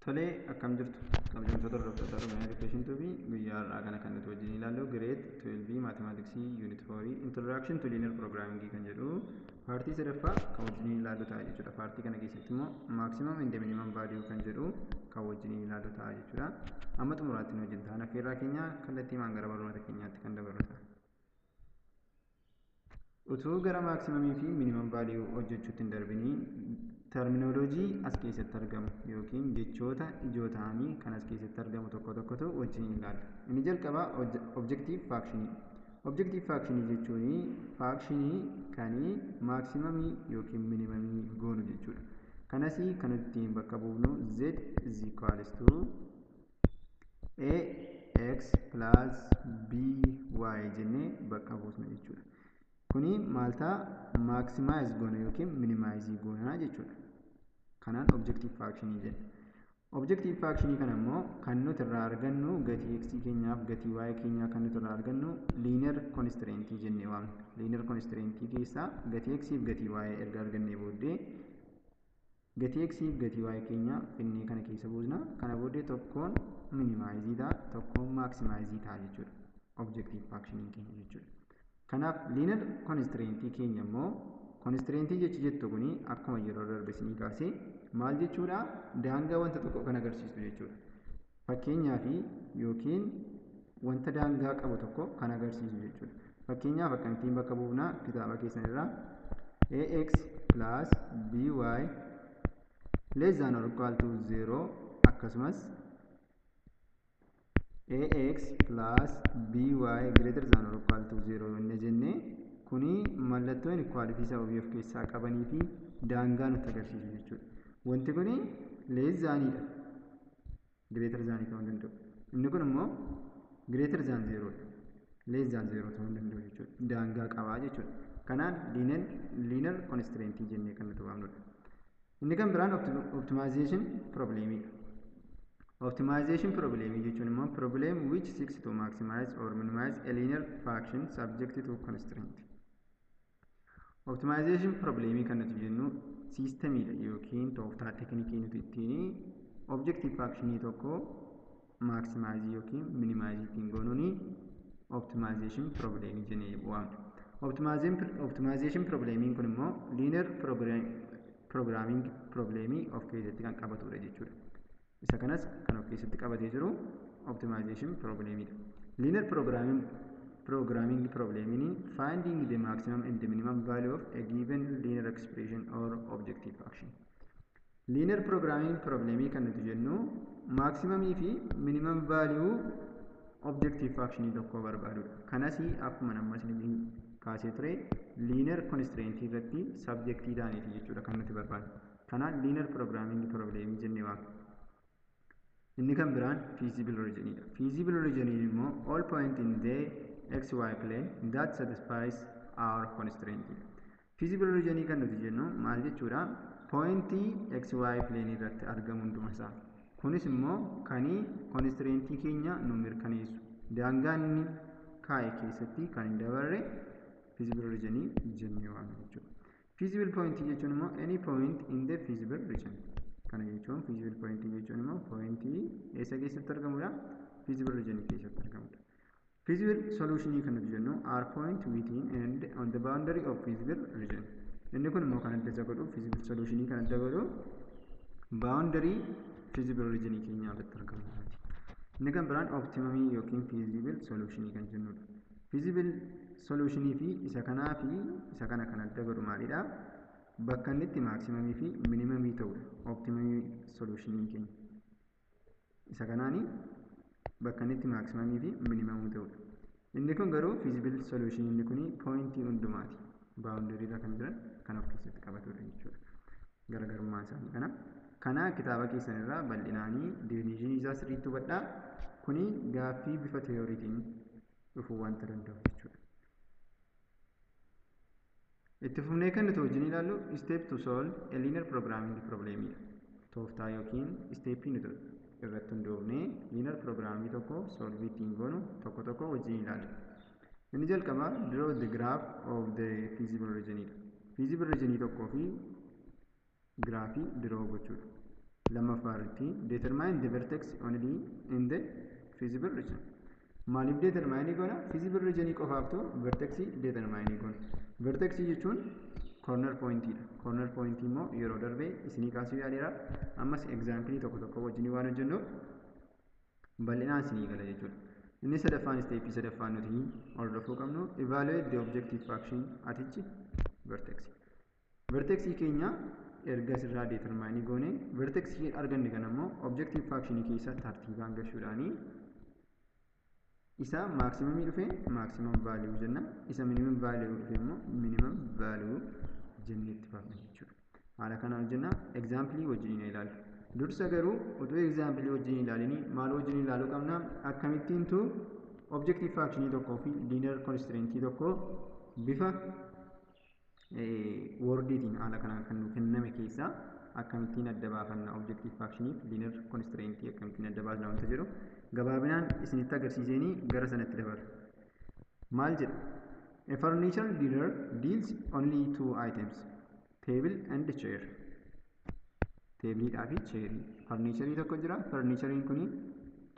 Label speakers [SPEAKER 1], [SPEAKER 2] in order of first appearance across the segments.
[SPEAKER 1] Tolee, akkam jirtu kabajamtoota hordoftoota Oromiyaa Education TV. Guyyaa har'aa kana kan nuti wajjin ilaallu Grade 12 Mathematics Unit 4 Introduction to Linear Programming kan jedhu partii sadaffaa kan wajjin ilaallu ta'a jechuudha. Partii kana keessatti immoo maximum and minimum value kan jedhu kan wajjin ilaallu ta'a jechuudha. Amma xumuraatti nu wajjin ta'an affeerraa keenya. Kallattii gara barnoota keenyaatti kan dabarru ta'a. Utuu gara maximumii fi minimum value hojjechuutti hin darbinii, terminology as keessatti argamu yookiin jechoota ijoo ta'anii kan as keessatti argamu tokko tokkotu wajjin ilaalla. Inni jalqabaa objective functionii. Objective functionii jechuun functionii kan maximumii yookiin minimumii goonu jechuudha. Kanas kan ittiin bakka buufnu z is equals to ax plus by jennee bakka buusna jechuudha. Kuni maal ta'a? Maximize goona yookiin minimize goona jechuudha. Kanaan objective functionii jenna. Objective functionii kana immoo kan nuti irraa argannu, gatii x keenyaaf gatii y keenyaa kan nuti irraa argannu, linear constraint jennee waamna. Linear constraint keessaa gatii x fi gatii y erga argannee booddee, gatii x fi gatii y keenya finnee kana keessa buusna. Kana booddee tokkoon minimize ta'a, tokkoon maximize ta'a jechuudha. Objective functionii keenya jechuudha. Kanaaf linear constraint keenya immoo, constraint jechi jettu kuni akkuma yeroo darbe isinii kaasee maal jechuudha? Daangaa wanta tokko kan agarsiistu jechuudha. Fakkeenyaaf, yookiin wanta daangaa qabu tokko kan agarsiisu jechuudha. Fakkeenyaaf, akkamittiin bakka buufnaa? Kitaaba keessan irraa ax plus by less than or equal to 0, akkasumas ax plus by greater than or equal to 0 inni jennee, kuni mallattoo inequality sababii of keessaa qabanii fi daangaa nutti agarsiisu jechuudha. Wanti kuni less thaniidha. Greater thanii ta'uu hin danda'u. Inni kun immoo greater than zerodha. Less than zero ta'uu hin danda'u jechuudha. Daangaa qabaa jechuudha. Kanaan linear constraintii jennee kan nuti waamnudha. Inni kan biraan optimization problemiidha. Optimization problemii jechuun immoo problem which seeks to maximize or minimize a linear function subject to constraint. Optimization problemii kan nuti jennu systemiidha yookiin tooftaa teknikii nuti ittiin objective functionii tokko maximize yookiin minimize ittiin goonuuni optimization problemii jennee waamna. Optimization problemiin kun immoo linear programming problemii of keessatti kan qabatudha jechuudha. Isa kanas kan of keessatti qabatee jiru optimization problemidha. Linear programming problemiin finding the maximum and the minimum value of a given linear expression or objective function. Linear programming problemii kan nuti jennu maximumii fi minimum value objective functionii tokko barbaadudha. Kanas akkuma amma isin kaasee ture linear constraint irratti subjectii ta'aniiti jechuudha kan nuti barbaadnu. Kanaan linear programming problemii jennee waamna. Inni kan biraan feasible regionidha. Feasible region immoo all point in the xy plane that satisfies our constraint. Feasible region kan nuti jennu maal jechuudha? Pointii xy plane irratti argamu hunduma isaa. Kunis immoo kan constraintii keenya nu mirkaneessu. Daangaa inni kaa'e keessatti kan hin dabarre feasible region jennee waamna jechuudha. Feasible point jechuun immoo any point in the feasible region. Kana jechuun feasible point jechuun immoo pointii eessa keessatti argamudha? Feasible region keessatti argamudha. Feasible solution kan nuti jennu are point within and on the boundary of feasible region. Inni kun immoo kan adda isa godhu, feasible solution kan adda godhu, boundary feasible region keenya irratti argamu. Inni kan biraan optimumii yookiin feasible solution kan jennudha. Feasible solution fi isa kanaa fi isa kana kan adda godhu maalidha? Bakka inni itti maximumii fi minimumii ta'udha. Optimumii solution keenya. Isa kanaani bakka inni itti maximumii fi minimumii ta'udha. Inni kun garuu feasible solution inni kuni pointii hundumaati. Boundary irra kan jiran kan of keessatti qabatudha jechuudha. Garaagarummaan isaanii kana. Kana kitaaba keessan irraa bal'inaanii definitionii isaa sirriitti hubadhaa. Kuni gaaffii bifa theoryitiin dhufuu wanta danda'u jechuudha. Itti fufnee kan nuti wajjin ilaallu step to solve a linear programming problemidha. Tooftaa yookiin steppii nuti irratti hundoofnee linear programming tokko solve ittiin goonu tokko tokko wajjin ilaalla. Inni jalqabaa draw the graph of the feasible regionidha. Feasible region tokkoo fi graphii draw gochuudha. Lammaffaa irratti, determine the vertex only in the feasible region. Maaliif determine goona? Feasible region qofaaftu vertexii determine goona. Vertexii jechuun corner pointiidha. Corner pointii immoo yeroo darbe isinii kaasuu yaaleera. Ammas example tokko tokko wajjin waan hojjennuuf bal'inaan isinii gala jechuudha. Inni sadaffaan, stepii sadaffaan nuti hordofuu qabnu, evaluate the objective function at each vertex. Vertexii keenya erga asirraa determine goone, vertexii arganne kana immoo objective function keessa tartiibaan gashuudhaanii isa maximumii dhufe maximum value jenna, isa minimum value dhufe immoo minimum value jennee itti baafna jechuudha. Haala kanaan hojjenna. Example wajjin ilaalla. Dursa garuu utuu example wajjin ilaalinii maal wajjin ilaaluu qabna? Akkamittiintu objective function tokkoo fi linear constraint tokko bifa wordiitiin haala kanaan kan nu kenname keessaa akkamittiin adda baafanna, objective function fi linear constraint akkamittiin adda baasna wanta jedhu gabaabinaan isinitti agarsiiseenii gara sanatti dabarra. Maal jedha? A furniture dealer deals only two items, table and chair. Tableiidhaa fi chairii. Furnitureii tokko jira. Furnitureiin kuni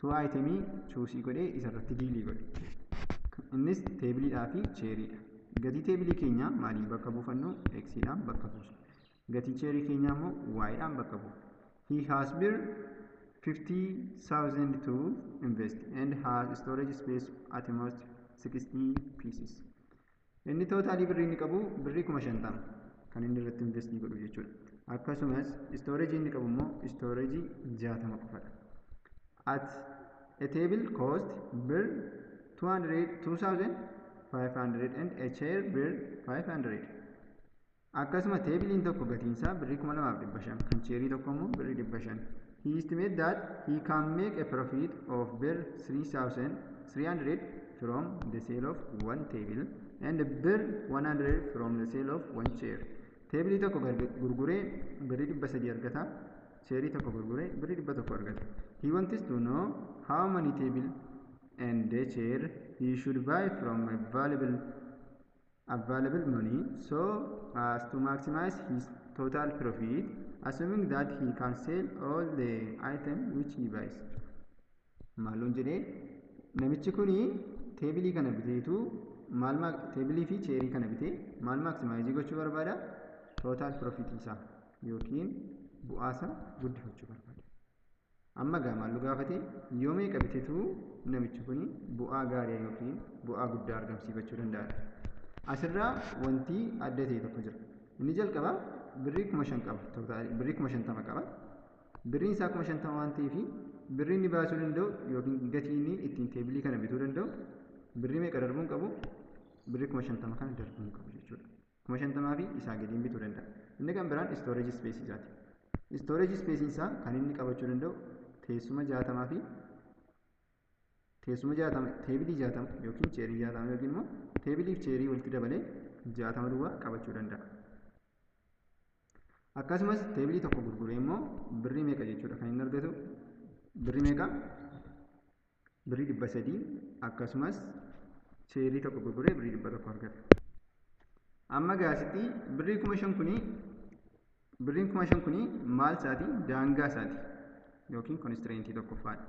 [SPEAKER 1] two itemii chooseii godhee isarratti dealii godhe. Innis tableiidhaa fi chairiidha. Gatii tableii keenyaa maaliin bakka buufannu? Xiidhaan bakka buusna. Gatii chairii keenyaa immoo Y'dhaan bakka buufna. He has birr 50,000 to invest and has storage space at most 60 pieces. Inni totalii birrii inni qabu birrii 50,000 kan inni irratti investii godhu jechuudha. Akkasumas storageii inni qabu immoo storageii 60 qofadha. At a table cost birr 200 2500 and a chair birr 500. Akkasuma tableiin tokko gatiinsaa birrii 2500, kan chairii tokko immoo birrii 500. He estimates that he can make a profit of birr 3300 from the sale of one table and birr 100 from the sale of one chair. Tableii tokko gurguree birrii 300 argata. Chairii tokko gurguree birrii 100 argata. He wants to know how many table and the chair he should buy from available money so as to maximize his total profit, assuming that he can sell all the item which he buys. Maaluun jedhee, namichi kuni tableii kana biteetu maal, tableii fi chairii kana bitee maal maximize gochuu barbaada? Total profit isaa yookiin bu'aasaa guddifachuu barbaada. Amma gaa maal nu gaafate? Yoo meeqa biteetu namichi kuni bu'aa gaarii yookiin bu'aa guddaa argamsiifachuu danda'a? Asirraa wanti adda ta'e tokko jira. Inni jalqabaa birrii 5,000 qaba. Birrii 50,000 qaba. Birriin isaa 50,000 waan ta'eef, birrii inni baasuu danda'u yookiin gatii inni ittiin tableii kana bituu danda'u birrii meeqa darbuu hin qabu? Birrii 50,000 kana darbuu hin qabu jechuudha. 50,000 fi isaa gadiin bituu danda'a. Inni kan biraan storage spaceii isaati. Storage spaceiin isaa kan inni qabachuu danda'u teessuma 60 fi teessuma 60, tableii 60 yookiin chairii 60 yookiin immoo tableii fi chairii walitti dabalee 60 duwwaa qabachuu danda'a. Akkasumas tableii tokko gurguree immoo birrii meeqa jechuudha kan inni argatu? Birrii meeqa? Birrii 300. Akkasumas chairii tokko gurguree birrii 100 argata. Amma gaasitti birrii 5,000 kuni, birriin 5,000 kuni maal isaati? Daangaa isaati yookiin constraintii tokkoffaadha.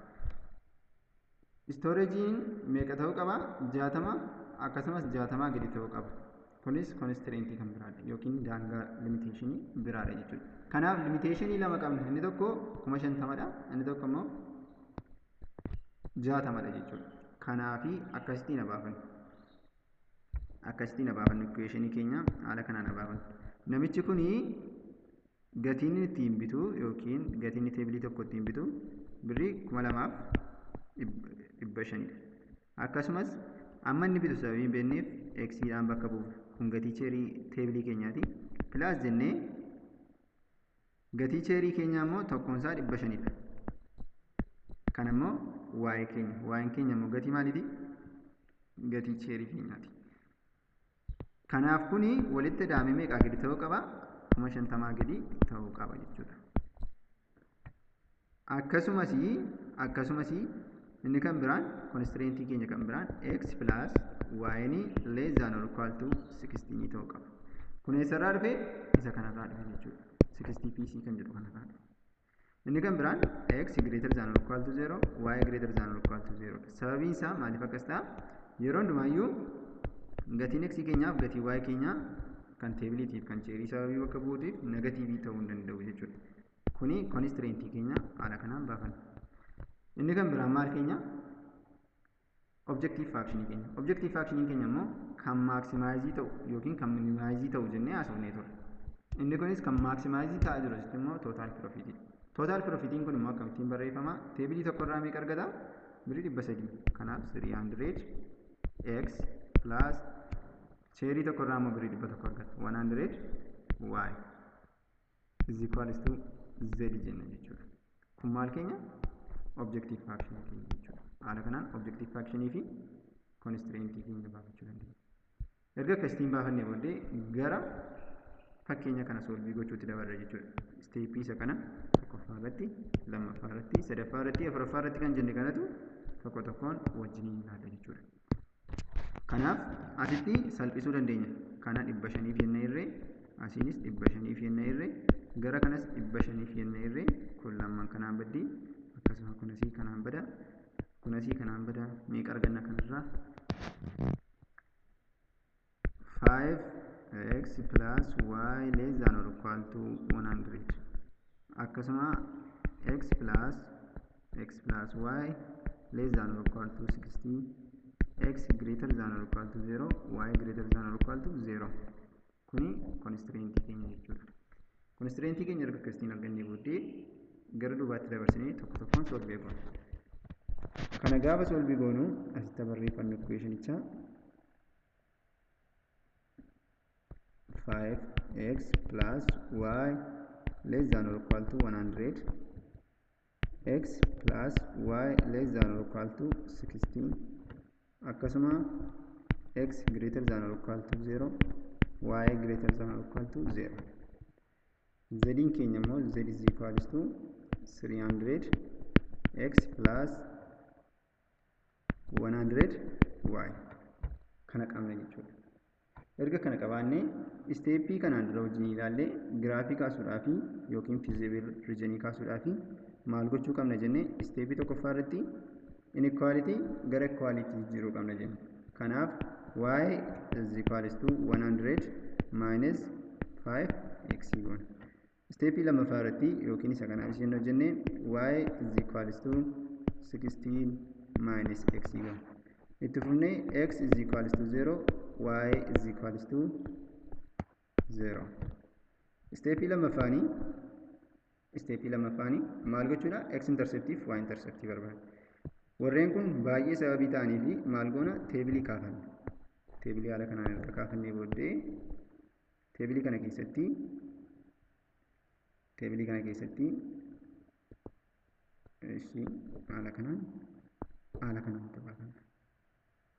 [SPEAKER 1] Storageiin meeqa ta'uu qaba? 60, akkasumas 60 gadi ta'uu qaba. Kunis constraintii kan biraadha yookiin daangaa, limitationii biraadha jechuudha. Kanaaf limitationii lama qabna. Inni tokko 50,000dha. Inni tokko immoo 60dha jechuudha. Kanaafi akkasittiin abaafannu. Akkasittiin abaafannu, equationii keenya haala kanaan abaafannu. Namichi kuni gatiin inni ittiin bitu yookiin gatiin inni tableii tokko ittiin bitu birrii 2,500dha. Akkasumas amma inni bitu sababii hin beekneef xiidhaan bakka buufna. Kun gatii chairii, tableii keenyaati. Plus jennee gatii chairii keenyaa immoo tokkoon isaa 500dha. Kan immoo y keenya. Y'n keenya immoo gatii maaliiti? Gatii chairii keenyaati. Kanaaf kuni walitti daamee meeqaa gadi ta'uu qaba? 50,000 gadi ta'uu qaba jechuudha. Akkasumas inni kan biraan, constraintii keenya kan biraan, x plus y less than or equal to 16 ta'uu qaba. Kun eessarraa dhufe? Isa kanarraa dhufe jechuudha. 60 pc kan jedhu kanarraa dhufe. Inni kan biraan x greater than or equal to 0, y greater than or equal to 0. Sababiin isaa maaliif akkas ta'a? Yeroo hundumaayyuu gatiin x keenyaaf gatii y keenyaa kan teebiliitiif kan chairii sababii bakka bu'uutiif negatiivii ta'uu hin danda'u jechuudha. Kuni constraintii keenya haala kanaan baafanna. Inni kan biraan maal keenya? Objective function keenya. Objective function keenya immoo kan maximize ta'u yookiin kan minimize ta'u jennee haasofnee turre. Inni kunis kan maximize ta'aa jiru asitti immoo total profit. Total profitiin kun immoo akkamittiin barreeffama? Teebilii tokko irraa meeqa argata? Birrii 300. Kanaaf 300 x plus chairii tokko irraa immoo birrii 100 argata. 100 y is equals to z jenna jechuudha. Kun maal keenya? Objective function keenya jechuudha. Haala kanaan objective functionii fi constraintii keenya baafachuu dandeenya. Erga akkasitiin baafannee booddee gara fakkeenya kana solvii gochuutti dabarra jechuudha. Steppii isa kana tokkoffaa irratti, lammaffaa irratti, sadaffaa irratti, afuraffaa irratti kan jenne kanatu tokko tokkoon wajjiniin ilaalla jechuudha. Kanaaf asitti salphisuu dandeenya. Kana 500f jenna irree, asiinis 500f jenna irree, gara kanas 500f jenna irree, kun lamaan kanaan baddii, akkasuma kun asii kanaan bada, kun asii kanaan bada, meeqa arganna kanarraa? 5x plus y less than or equal to 100. Akkasuma x plus x plus y less than or equal to 60, x greater than or equal to 0, y greater than or equal to 0. Kuni constraintii keenya jechuudha. Constraintii keenya erga akkasitiin argannee booddee gara duubaatti dabarsinee tokko tokkoon solvii goona. Kana gaafa solvii goonu asitti barreeffannu equationichaa 5x plus y less than or equal to 100, x plus y less than or equal to 16, akkasuma x greater than or equal to 0, y greater than or equal to 0. Z'n keenya immoo z is equals to 300 x plus 100 y kana qabna jechuudha. Erga kana qabaannee steppii kanaan dura wajjin ilaallee giraafii kaasuudhaaf yookiin feasible regionii kaasuudhaaf maal gochuu qabna jennee steppii tokkoffaa irratti inequality gara equality jijjiiruu qabna jenne. Kanaaf y is equals to 100 minus 5x goona. Steppii lammaffaa irratti yookiin isa kanaaf isheen hojjenne y is equals to 16 minus x goona. Itti fufnee x is equals to 0, y is equals to 0. Steppii lammaffaanii maal gochuudha? X interceptiif y interceptii barbaada. Warreen kun baay'ee sababii ta'anii fi maal goona? Teebilii kaafanna. Teebilii haala kanaan erga kaafannee booddee teebilii kana keessatti ishii haala kanaan baafanna.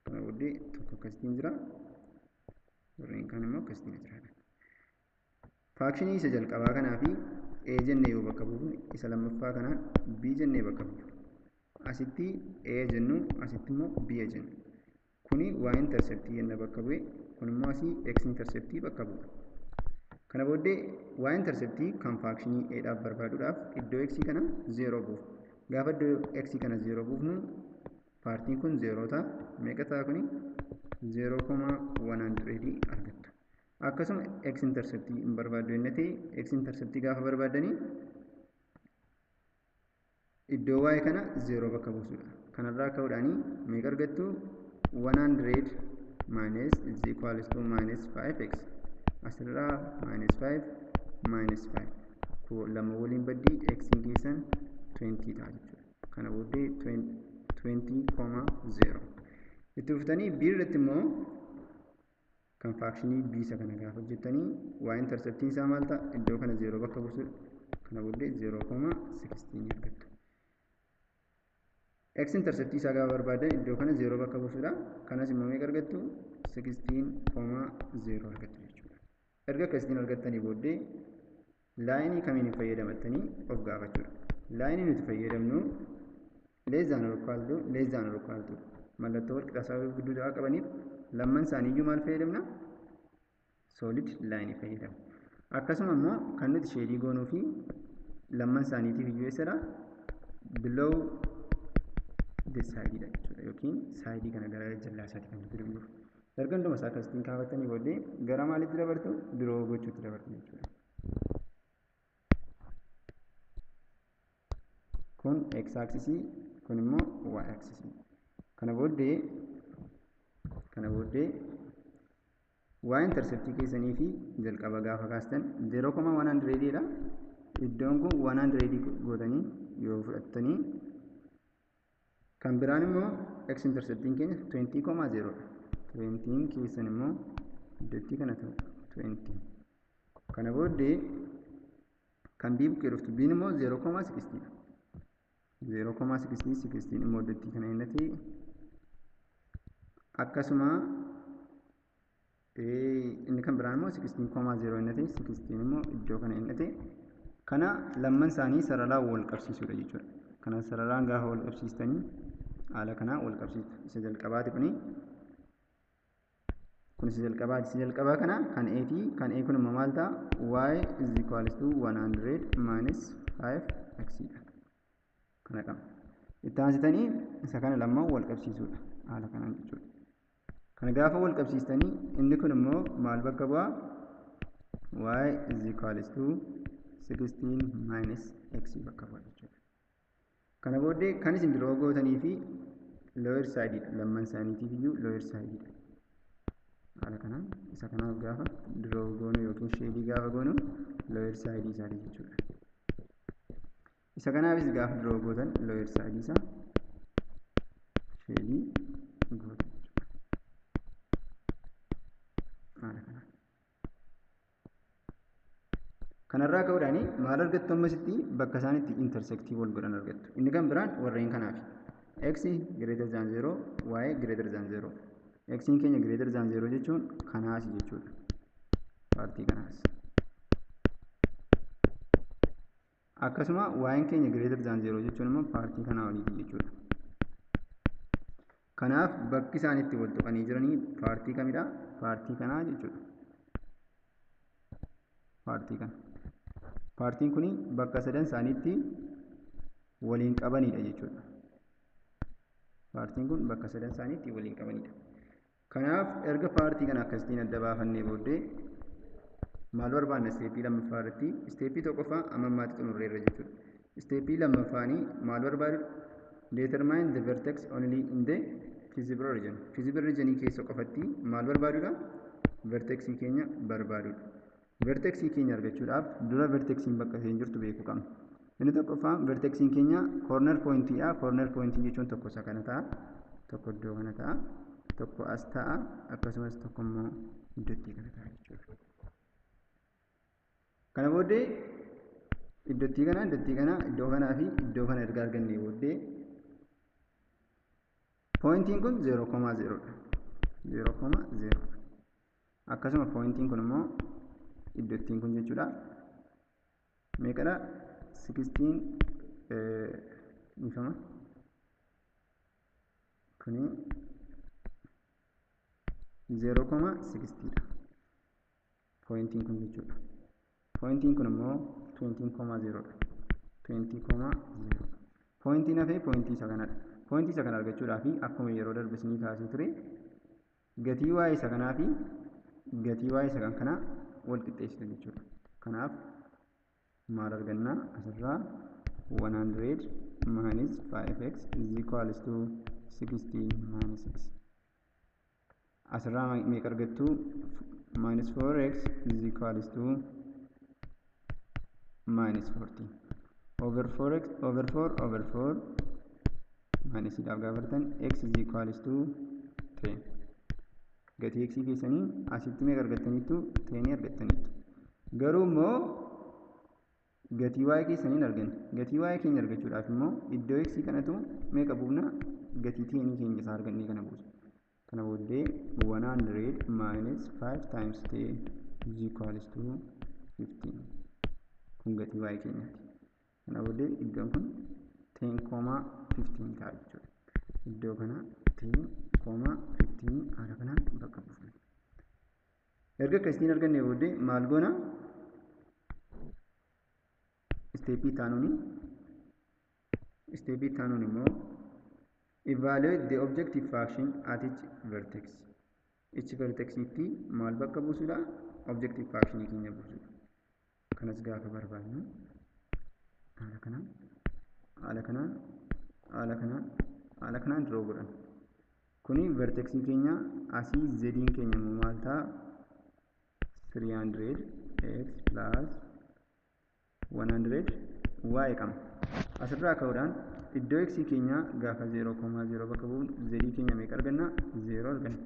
[SPEAKER 1] Kana booddee tokko akkasitiin jira, warreen kaan immoo akkasitiin jira. Faakshinii isa jalqabaa kanaa fi A jennee yoo bakka buufne isa lammaffaa kanaan B jennee bakka buufna. Asitti A jennu, asitti immoo B jennu. Kuni y interceptii jenna bakka bu'e, kun immoo asii x interceptii bakka bu'a. Kana booddee y interceptii kan faakshinii A dhaaf barbaaduudhaaf iddoo x kana 0 buufna. Gaafa iddoo x kana 0 buufnu paartiin kun 0 ta'a. Meeqa ta'a kuni? 0,100 argattu. Akkasuma x interceptii hin barbaaddu inni ta'e x interceptii gaafa barbaaddanii iddoo y kana 0 bakka buusudha. Kanarraa ka'uudhaanii meeqa argattu? 100 minus is equals to minus 5x. Asirraa minus 5 minus 5 lama waliin baddii x keessan 20 ta'a jechuudha. Kana booddee 20,0. Itti fuftanii b irratti immoo kan faakshinii b isa kana gaafa hojjettanii y interceptiin isaa maal ta'a? Iddoo kana 0 bakka buusudha. Kana booddee 0,16 argattu. X interceptii isaa gaafa barbaadan iddoo kana 0 bakka buusudha. Kanas immoo meeqa argattu? 16,0 argattu jechuudha. Erga akkasitiin argattanii booddee laayinii kamiin fayyadamattanii of gaafachuudha. Laayinii nuti fayyadamnu less than or equal to less than or equal to mallattoo wal qixxaasaa gidduu qabaniif lamman isaaniiyyuu maal fayyadamna? Solid laayinii fayyadamna. Akkasuma immoo kan nuti sheedii goonuu fi Lamman isaaniitiif iyyuu eessadha? Below the side dha jechuudha. Yookiin side kana gara jallaa isaatti kan nuti jiru. Erga hunduma isaa akkasittiin kaafattanii booddee gara maalitti dabartu? Draw gochuutti dabartu jechuudha. Kun x axis, kun immoo y axis. Kana booddee y interceptii keessanii fi jalqaba gaafa kaastan 0,100 dha. Iddoon kun 100 gootanii yoo fudhattanii kan biraan immoo x interceptiin keenya 20,0 dha. 20 keessan immoo iddootti kana ta'u 20. Kana booddee kan b bukkee dhuftu b immoo 0,60 dha. 0,60 60 immoo iddootti kana innati akkasuma inni kan biraan immoo 16,0 innati 16 immoo iddoo kana innati. Kana lamman isaanii sararaan wal qabsiisuudha jechuudha. Kana sararaan gaafa wal qabsiistanii haala kanaa wal qabsiistu. Isa jalqabaati kuni. Kun isa jalqabaati. Isa jalqabaa kana kan A ti. Kan A kun immoo maal ta'a? Y is equals to 100 minus 5x dha. Kana qabna. Itti aansitanii isa kana lamman wal qabsiisuudha. Haala kanaan jechuudha. Kana gaafa wal qabsiistanii inni kun immoo maal bakka bu'aa? Y is equals to 16 minus x bakka bu'a jechuudha. Kana booddee kan isin draw gootanii fi lower side dha. Lamman isaaniitiif iyyuu lower side dha. Haala kanaan isa kanaaf gaafa draw goonu yookiin shade gaafa goonu lower side isaati jechuudha. Isa kanaafis gaafa draw gootan lower side isaa shade gootan jechuudha. Haala kanaan. Kanarraa ka'uudhaan maal argattu ammasitti bakka isaan itti intersectii wal godhan argattu. Inni kan biraan warreen kanaafi. X greater than 0, Y greater than 0. X keenya greater than 0 jechuun kanaas jechuudha. Paartii kanaas. Akkasuma Y keenya greater than 0 jechuun immoo paartii kanaa oliiti jechuudha. Kanaaf bakki isaan itti wal tuqanii jiranii paartii kamidha? Paartii kanaa jechuudha. Paartii kana. Paartiin kuni bakka sadan isaaniitti waliin qabanidha jechuudha. Paartiin kun bakka sadan isaaniitti waliin qabanidha. Kanaaf erga paartii kana akkasitiin adda baafannee booddee maal barbaanna isteeppii lammaffaa irratti? Isteeppii tokkoffaa amma ammaatti xumurreerra jechuudha. Isteeppii lammaffaanii maal barbaadu? Determine the vertex only in the feasible region. Feasible region keessa qofatti maal barbaadudha? Vertexii keenya barbaadudha. Vertexii keenya argachuudhaaf dura vertexiin bakka isheen jirtu beekuu qabna. Inni tokkoffaa vertexiin keenya corner pointiidha. Corner pointii jechuun tokko isa kana ta'a, tokko iddoo kana ta'a, tokko as ta'a, akkasumas tokko immoo iddootti kana ta'a jechuudha. Kana booddee iddootti kana, iddootti kana, iddoo kanaa fi iddoo kana erga argannee booddee pointiin kun 0,0 dha. 0,0. Akkasuma pointiin kun immoo iddoottiin kun jechuudha. Meeqadha? 16 dhiifama. Kuni 0,60 dha. Pointiin kun jechuudha. Pointiin kun immoo 20,0 dha. 20,0. Pointiin hafee pointii isa kanadha. Pointii isa kana argachuudhaaf akkuma yeroo darbe isinii kaasee ture gatii y isa kanaa fi gatii y isa kan kanaa wal qixxeessitu jechuudha. Kanaaf maal arganna asirraa 100 minus 5x is equals to 16 minus x. Asirraa meeqa argattu? Minus 4x is equals to minus 14 over 4x over 4 over 4 minus dhaaf gaafartan x is equals to 10. Gatii x keessanii asitti meeqa argattaniittu? 10 argattaniittu. Garuu immoo gatii y keessanii hin arganne. Gatii y keenya argachuudhaaf immoo iddoo x kanatu meeqa buufna? Gatii 10 keenya isaa argannee kana buusa. Kana booddee 100 minus 5 times 10 is equals to 15. Kun gatii y keenyaati. Kana booddee iddoon kun 10,15 ta'a jechuudha. Iddoo kana 10,15 haala kanaan bakka buufna. Erga akkasitiin argannee booddee maal goona? Stepii taanuun immoo evaluate the objective function at each vertex. Each vertexitti maal bakka buusuudha? Objective function keenya buusuudha. Kanas gaafa barbaadnu haala kanaan, haala kanaan, haala kanaan, haala kanaan draw godhan. Kuni vertexii keenya asii. Zediin keenya immoo maal ta'a? 300 x plus 100 y qabna. Asirraa ka'uudhaan iddoo x keenya gaafa 0,0 bakka buufnu z keenya meeqa arganna? 0 arganna.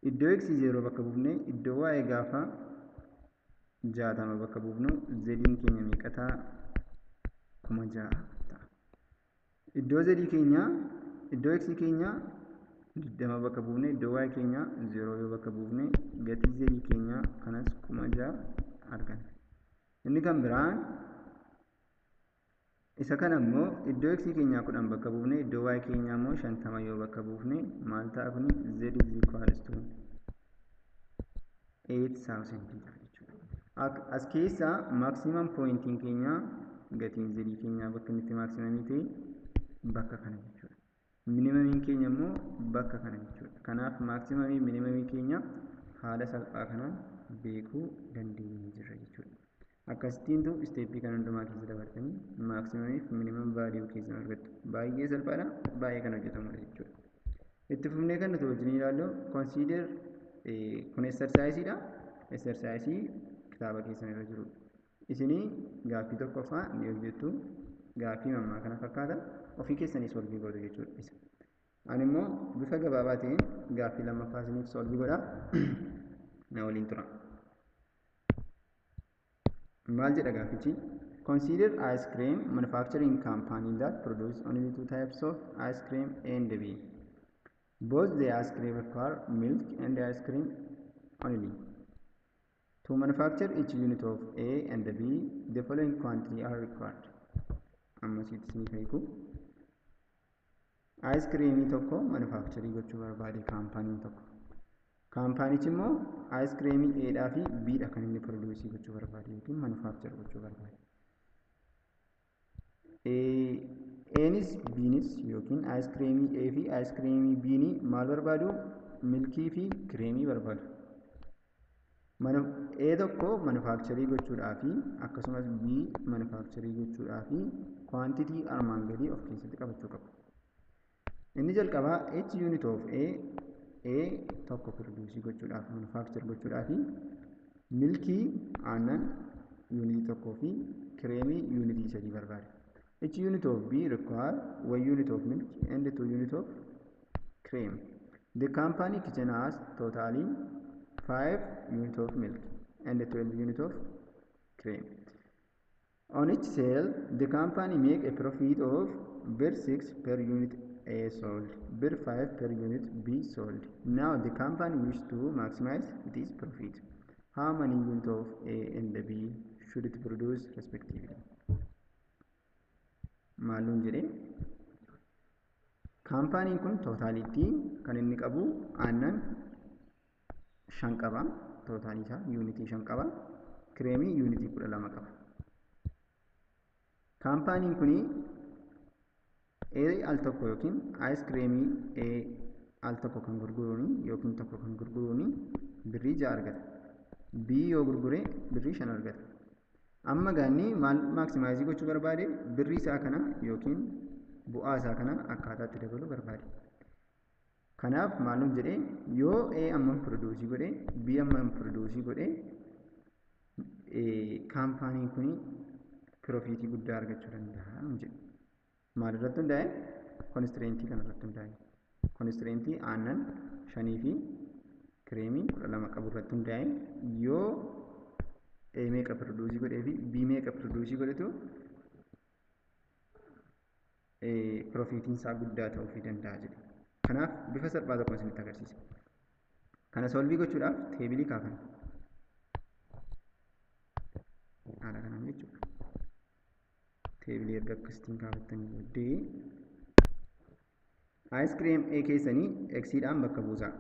[SPEAKER 1] Iddoo x 0 bakka buufne iddoo y gaafa 60 bakka buufnu z keenya meeqa ta'a? 6000 ta'a. Iddoo z keenya, iddoo x keenya 20 bakka buufne, iddoo y keenya 0 yoo bakka buufne, gatii z keenya kanas 6000 arganna. Inni kan biraan isa kana immoo iddoo x keenyaa 10 bakka buufne, iddoo y keenyaa immoo 50 yoo bakka buufne maal ta'a kuni? Z is equals to 8000 ta'a jechuudha. As keessaa maximum pointiin keenya, gatiin z keenyaa bakka inni itti maximumii ta'e bakka kana jechuudha. Minimumiin keenya immoo bakka kana jechuudha. Kanaaf maximumii minimumii keenya haala salphaa kanaan beekuu dandeenyee jirra jechuudha. Akkasittiintu stepii kana hundumaa keessa dabartanii maximumii fi minimum value keessan argattu. Baay'ee salphaadha, baay'ee kan hojjetamudha jechuudha. Itti fufnee kan nuti wajjin ilaallu consider, kun exerciseiidha. Exerciseii kitaaba keessan irra jirudha. Isinii gaaffii tokkoffaa ni hojjettu. Gaaffii mammaa kana fakkaata. Ofii keessanii solve gootu jechuudha isa. Ani immoo bifa gabaabaa ta'een gaaffii lammaffaa isiniif solve godha. Na waliin tura. Maal jedha gaaffichi? Consider ice cream manufacturing company that produce only two types of ice cream, A and B. Both the ice cream require milk and ice cream only. To manufacture each unit of A and B, the following quantity are required. Amma sitti isinii hiiku. Ice creamii tokko manufacture gochuu barbaade companyn tokko. Companychi immoo ice creamii A dhaa fi B dha kan inni produce gochuu barbaade yookiin manufacture gochuu barbaade. Anis Bnis yookiin ice creamii A fi ice creamii B'n maal barbaadu? Milkii fi creamii barbaadu. A tokko manufacture gochuudhaa fi akkasumas B manufacture gochuudhaa fi quantity armaan gadii of keessatti qabachuu qabu. Inni jalqabaa each unit of A, A tokko produce gochuudhaaf, manufacture gochuudhaaf, milkii, aannan unitii tokkoo fi creamii unitii 3 barbaada. Each unit of B require 1 unit of milk and 2 unit of cream. The company kitchen has totally 5 unit of milk and 12 unit of cream. On each sale, the company make a profit of birr 6 per unit A sold, birr 5 per unit B sold. Now the company wish to maximize its profit. How many units of A and B should it produce respectively? Maaluun jedhee, companyn kun totalitti kan inni qabu aannan 5 qaba. Totalii isaa unitii 5 qaba. Creamii unitii 12 qaba. Companyn kun A al tokko yookiin ice creamii A al tokko kan gurguruuni yookiin tokko kan gurguruuni birrii 6 argata. B yoo gurgure birrii 5 argata. Amma gaanni maal maximize gochuu barbaade? Birrii isaa kana yookiin bu'aa isaa kana akkaataa itti dabaluu barbaade. Kanaaf maal nuun jedhee? Yoo A ammam produce godhe, B ammam produce godhe, companyn kun profitii guddaa argachuu danda'a nuun jedhe. Maal irratti hundaa'e? Constraintii kana irratti hundaa'e. Constraintii aannan 5 fi creamii 12 qabu irratti hundaa'e, yoo A meeqa produce godhee fi B meeqa produce godhetu profitiin isaa guddaa ta'uufii danda'a jedhe. Kanaaf bifa salphaa tokkoon isinitti agarsiisa. Kana solve gochuudhaaf tableii kaafanna. Haala kanaan jechuudha. Tableii erga akkasitiin kaafattanii booddee ice cream A keessanii X'dhaan bakka buusaa.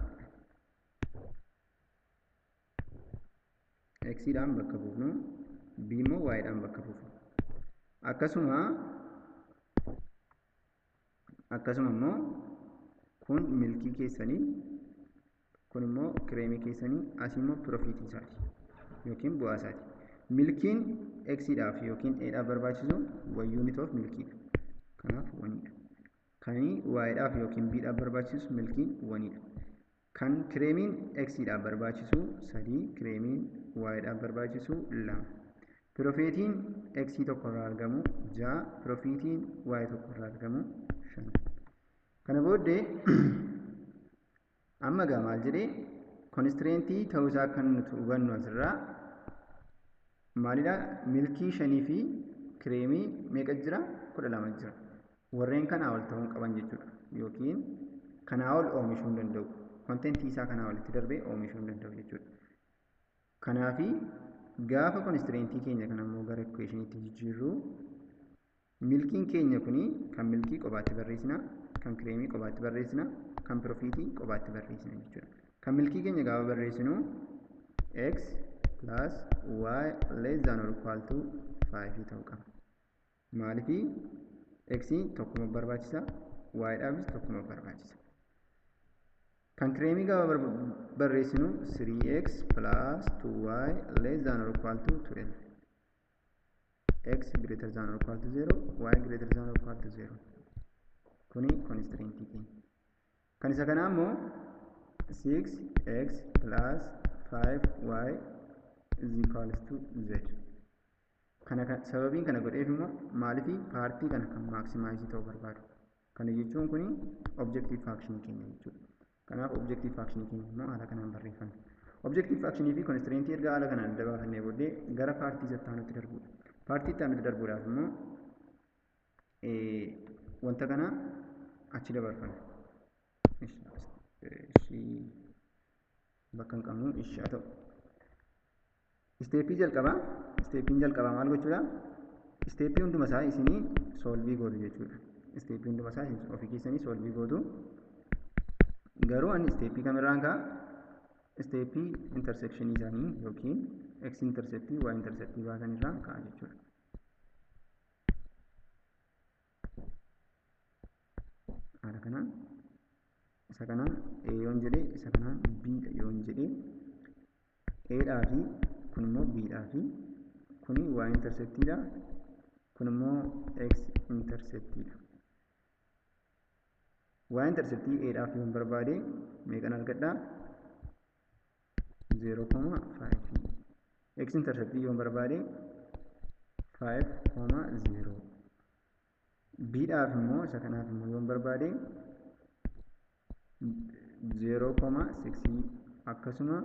[SPEAKER 1] X'dhaan bakka buufnu B immoo Y dhaan bakka buufa. Akkasuma immoo kun milkii keessanii, kun immoo kireemii keessanii, asii immoo piroofiitii isaati yookiin bu'aa isaati. Milkiin X dhaaf yookiin A dhaaf barbaachisu 1 unit of milkiidha. Kanaaf 1dha. Kan Y dhaaf yookiin B dhaaf barbaachisu milkiin 1dha. Kan kireemiin X dhaaf barbaachisu 3, kireemiin Y dhaaf barbaachisu 2. Piroofiitiin X tokko irraa argamu 6, piroofiitiin Y tokko irraa argamu 5. Kana booddee amma egaa maal jedhee konistireentii ta'uusaa kan nuti hubannu asirraa maalidha? Milkii 5 fi kireemii meeqa jira? 12 jira. Warreen kanaa ol ta'uu qaban jechuudha. Yookiin kanaa ol oomishuu hin danda'u. Kontentii isaa kanaa olitti darbee oomishuu hin danda'u jechuudha. Kanaafi gaafa konistireentii keenya kana immoo gara equationiitti jijjiirru milkiin keenya kuni kan milkii qobaatti barreessina, kan kireemii qobaatti barreessina, kan piroofiitii qobaatti barreessina jechuudha. Kan milkii keenya gaafa barreessinu x plus y less than or equal to 5 ta'uu qaba. Maaliifi x tokkuma barbaachisa, y dhaafis tokkuma barbaachisa. Kan kireemii gaafa barreessinu 3x plus 2y less than or equal to 12. X greater than or equal to 0, y greater than or equal to 0. Kuni constraintii keenya. Kan isa kanaa immoo 6x plus 5y is equals to z. Kana sababiin kana godheef immoo maaliifi paartii kana kan maaksimaayizii ta'uu barbaadu. Kana jechuun kuni objective function keenya jechuudha. Kanaaf objective function keenya immoo haala kanaan barreeffanna. Objective function fi constraintii erga haala kanaan adda baafannee booddee gara paartii isa itti aanutti darbuudha. Paartii itti aanutti darbuudhaaf immoo wanta kana achi dabarfanna. Ishii bakka hin qabnu ishii haa ta'u. Isteeppii jalqabaa, isteeppiin jalqabaa maal gochuudha? Isteeppii hunduma isaa isinii soolvii gootu jechuudha. Isteeppii hunduma isaa ofii keessanii soolvii gootu. Garuu ani isteeppii kamirraan ka'a? Isteeppii intersekshinii isaanii yookiin x interceptii y interceptii baasan irraan ka'a jechuudha. Haala kanaan isa kanaan A yoon jedhee isa kanaan B dha yoon jedhee A dhaa fi kun immoo B dhaa fi kuni y interceptiidha, kun immoo x interceptiidha. Y interceptii A dhaaf yoon barbaade meeqan argadhaa? 0.5. X interceptii yoon barbaade 5.0. B dhaaf immoo isa kanaaf immoo yoon barbaade 0.6, akkasuma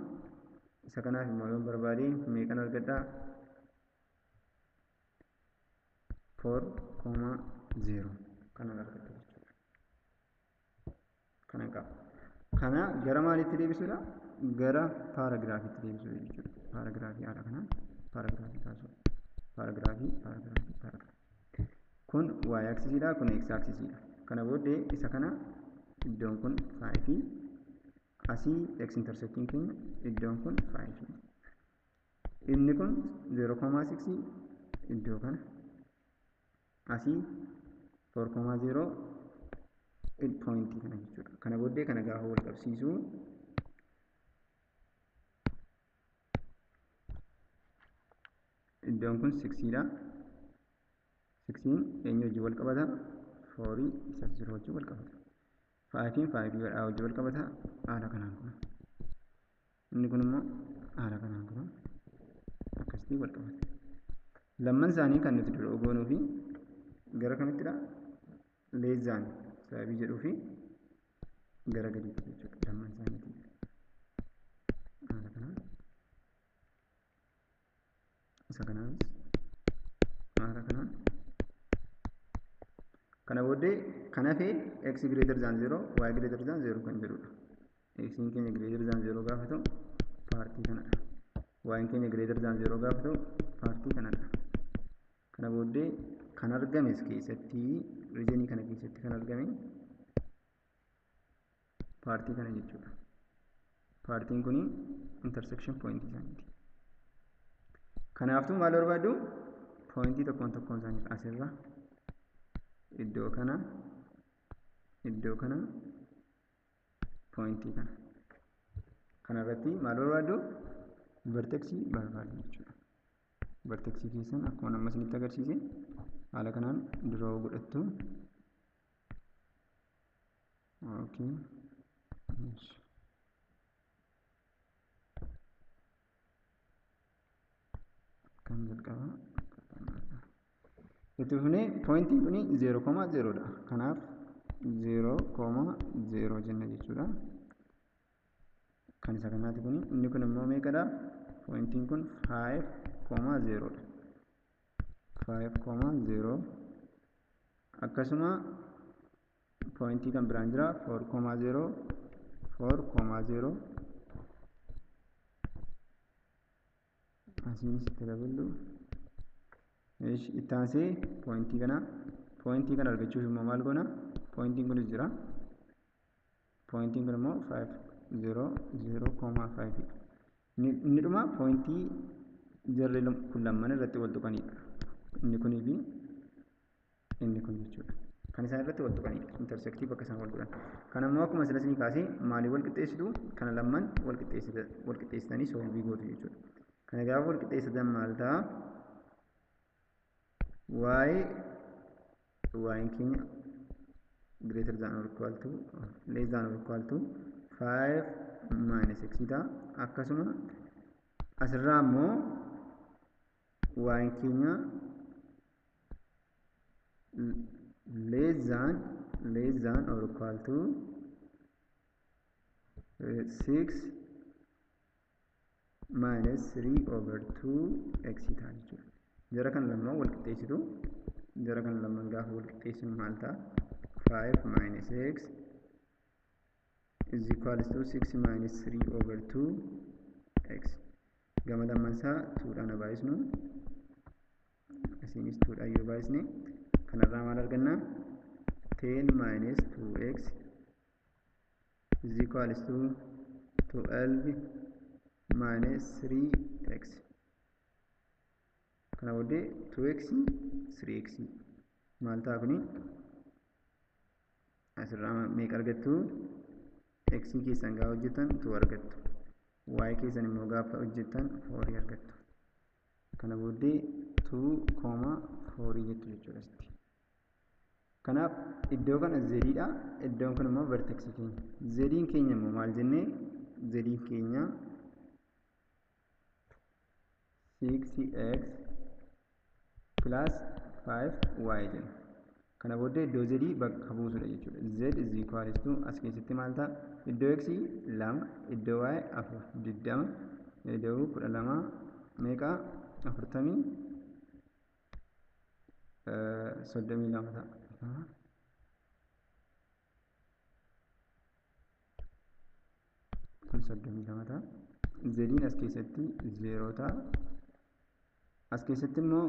[SPEAKER 1] isa kanaaf immoo yoon barbaade meeqan argadhaa? 4.0 kanan argadha jechuudha. Kanan qaba. Kana gara maalitti deebisuudha? Gara paaragiraafiitti deebisuudha jechuudha. Paaragiraafii haala kanaan paaragiraafii kaasuu. Paaragiraafii, paaragiraafii, paaragiraafii. Kun y axisiidha, kun x axisiidha. Kana booddee isa kana iddoon kun 5, asii x interceptiin keenya iddoon kun 5. Inni kun 0.6 iddoo kana, asii 4.0 poointii kana jechuudha. Kana booddee kana gaafa wal qabsiisu iddoon kun 6 dha. 6 eenyu wajjin wal qabata? 4 isas jiru wajjin wal qabata. 5 5 dhaa wajjin wal qabata. Haala kanaan kun. Inni kun immoo haala kanaan kun akkasitti wal qabata. Lamman isaanii kan nuti dura goonuu fi gara kamittidha? Leezaan sababii jedhuu fi gara gadiitti jechuudha. Lamman isaaniitii. Haala kanaan. Isa kanaafis haala kanaan. Kana booddee kan hafe x greater than 0 y greater than 0 kan jedhudha. X keenya greater than 0 gaafa ta'u paartii kanadha. Y keenya greater than 0 gaafa ta'u paartii kanadha. Kana booddee kan argames keessatti riijinii kana keessatti kan argame paartii kana jechuudha. Paartiin kuni intersection point isaaniiti. Kanaaftuu maal barbaaddu? Pointii tokkoon tokkoon isaaniif asirra iddoo kana iddoo kana pointii kana. Kanarratti maal barbaaddu? Vertexii barbaaddu jechuudha. Vertexii keessan akkuma amma isinitti agarsiise haala kanaan draw godhattu. Okay. Kan jalqaba itti fufnee pointiin kun 0,0 dha. Kanaaf 0,0 jenna jechuudha. Kan isa kanaati kun inni kun immoo meeqadha? Pointiin kun 5,0 dha. 5,0 akkasuma pointii kan biraan jira 4,0 4,0 asiin sitti daballu. Itti aansee pointii kana argachuuf immoo maal goona? Pointiin kunis jira. Pointiin kun immoo 5 0 0,5 dha. Inni dhuma pointii jarri kun lamaan irratti wal tuqanidha. Inni kunii fi inni kun jechuudha. Kan isaan irratti wal tuqanidha. Intersectii bakka isaan wal godhan. Kan ammoo akkuma sila isinii kaasee maaliin wal qixxeessitu? Kana lamaan wal qixxeessitanii soolvii gootu jechuudha. Kana gaafa wal qixxeessitan maal ta'a? Y keenya greater than or equal to less than or equal to 5 minus x ta'a. Akkasuma asirraa immoo y keenya less than or equal to 6 minus 3 over 2 x ta'a jechuudha. Jara kana lamaan wal qixxeessitu. Jara kana lamaan gaafa wal qixxeessinu maal ta'a? 5 minus x is equals to 6 minus 3 over 2 x. Gama lamaan isaa 2 dhaan baay'isnu. Asiinis 2 dhaan yoo baay'isne kanarraa maal arganna? 10 minus 2x is equals to 12 minus 3x. Kana booddee 2x 3x maal ta'a kuni? Asirraa meeqa argattu? X keessan gaafa hojjetan 2 argattu. Y keessan immoo gaafa hojjetan 4 argattu. Kana booddee 2,4 jettu jechuudha asitti. Kanaaf iddoo kana Z dha. Iddoon kun immoo vertex keenya. Z keenya immoo maal jennee? Z keenya 6x plus 5y jenna. Kana booddee iddoo Z bakka buusudha jechuudha. Z is equal to as keessatti maal ta'a? Iddoo x 2, iddoo y 4, 20, iddoo 12 meeqa? 40 32 ta'a. Kun 32 ta'a. Z'n as keessatti 0 ta'a. As keessatti immoo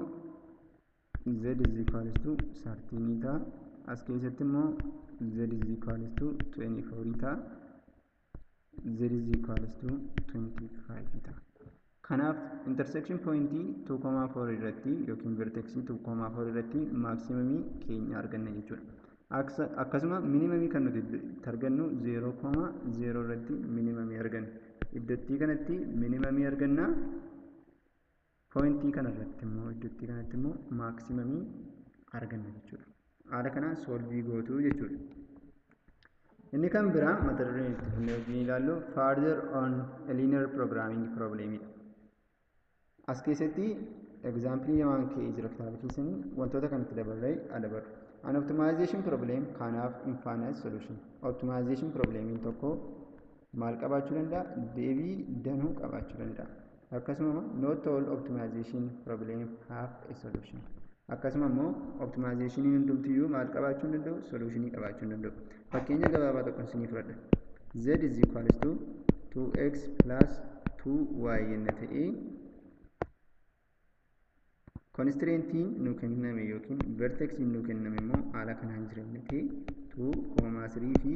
[SPEAKER 1] Z is equals to 13 ta'a. As keessatti immoo Z is equals to 24 ta'a. Z is equals to 25 ta'a. Kanaaf intersection pointii 2,4 irratti yookiin vertexii 2,4 irratti maaksiimamii keenya arganna jechuudha. Akkasuma minimamii kan nuti argannu 0,0 irratti minimamii arganna. Iddootti kanatti minimamii arganna. Pointii kanarratti immoo iddootti kanatti immoo maaksiimamii arganna jechuudha. Haala kanaan soolvii gootu jechuudha. Inni kan biraa mata dureen itti fufnee wajjin ilaallu further on a linear programming problem dha. As keessatti example lamaan ka'ee jira kitaaba keessanii wantoota kanatti dabarree adabarru. An optimization problem can have infinite solution. Optimization problemiin tokko maal qabaachuu danda'a? Deebii danuu qabaachuu danda'a. Akkasuma not all optimization problem have a solution. Akkasuma immoo optimizationiin hundumtiyyuu maal qabaachuu hin danda'u? Solutionii qabaachuu hin danda'u. Fakkeenya gabaabaa tokko isinii fudhadha. Z is equals to 2x plus 2y yenna ta'ee constraintiin nu kenname yookiin vertexiin nu kenname immoo haala kanaan jira inni ta'e 2,3 fi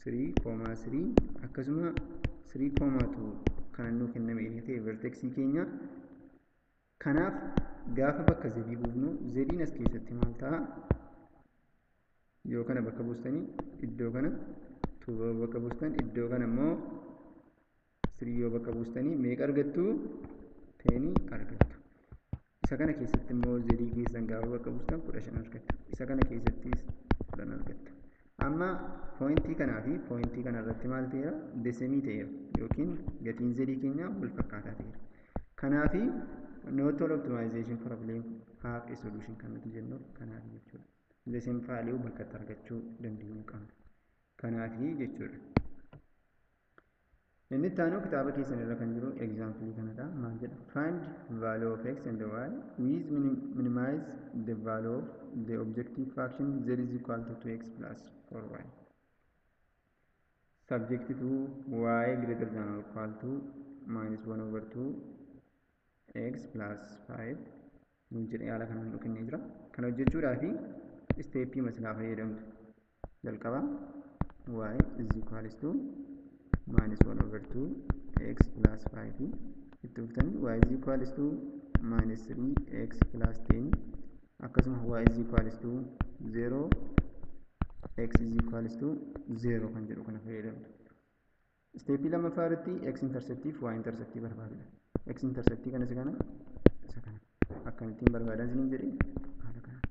[SPEAKER 1] 3,3 akkasuma 3,2 kan nu kenname inni ta'e vertexii keenya Kanaaf gaafa bakka z buufnu, z'n as keessatti maal ta'a? Yoo kana bakka buustanii, iddoo kana 2 bakka buustan, iddoo kana immoo 3 yoo bakka buustanii, meeqa argattu? 10 argattu. Isa kana keessatti immoo z keessan gaafa bakka buustan 15 argattu. Isa kana keessattis 10 argattu. Amma pointii kanaa fi pointii kana irratti maal ta'eera? The same ta'eera yookiin gatiin z keenya wal fakkaataa ta'eera. Kanaafi not all optimization problem have a solution kan nuti jennu kanaaf jechuudha. The same value bakka itti argachuu dandeenyu qabna. Kanaafi jechuudha. Inni itti aanu kitaaba keessan irra kan jiru example kanadha. Maal jedha? Find value of x and y with minimize the value of the objective function z is equal to 2x plus 4y. Subject to y greater than or equal to minus 1 over 2 x plus 5 nuun jedhee haala kanaan nu kennee jira. Kana hojjechuudhaaf steppii masilaa fayyadamtu. Jalqaba y is equals to minus 1 over 2 x plus 5, itti fuftanii y is equals to minus 3 x plus 10, akkasuma y is equals to 0, x is equals to 0 kan jedhu kana fayyadamtu. Steppii lammaffaa irratti x interceptii fi y interceptii barbaadudha. X interceptii kana, isa kana, isa kana akkamittiin barbaadan isiniin jedhee, haala kanaan.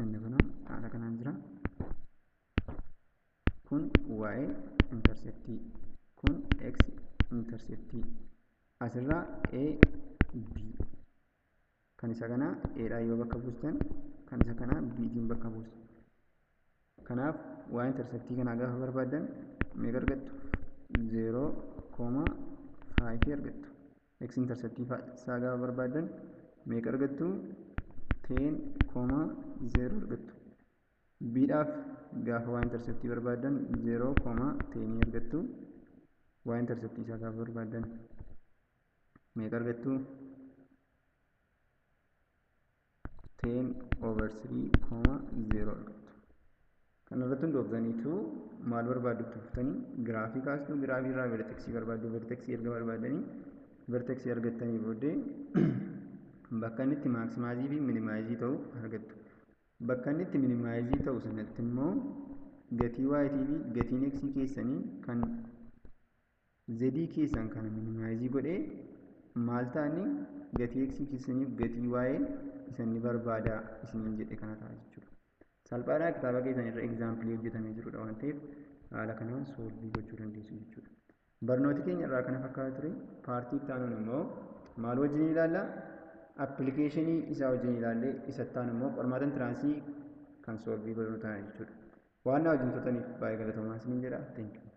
[SPEAKER 1] Inni kun haala kanaan jira. Kun y interceptii, kun x interceptii. Asirraa a, b, kan isa kanaa a dhaan yoo bakka buustan, kan isa kanaa b tiin bakka buustu. Kanaaf y interceptii kanaa gaafa barbaaddan meeqa argattu? 0,5 argattu. X interceptii isaa gaafa barbaaddan meeqa argattu? 10,0 argattu. B dhaaf gaafa y interceptii barbaaddan 0,10 argattu. Y interceptii isaa gaafa barbaaddan meeqa argattu? 10 over 3,0 argattu. Kana irratti hundooftaniitu maal barbaaddu? Tuftanii giraafii kaastu, giraafii irraa vertexii barbaaddu, vertexii erga barbaaddanii, vertexii argattanii booddee bakka inni itti maximize fi minimize ta'u argattu. Bakka inni itti minimize ta'u sanatti immoo gatii y fi gatiin x keessanii kan z keessan kana minimize godhee maal ta'anii, gatii x keessaniif gatii y isa inni barbaada isiniin jedhe kana ta'a jechuudha. Salphaadhaa, kitaaba keessan irra example hojjetamee jirudha waan ta'eef haala kanaan solve gochuu dandeessu jechuudha. Barnooti keenya irraa kana fakkaata ture. Partii itti aanuun immoo maal wajjin ilaalla? Applicationii isaa wajjin ilaallee, isa itti aanu immoo qormaata entrance kan solve godhanu ta'a jechuudha. Waan na wajjin turtaniif baay'ee galatoomaa isiniin jedha. Thank you.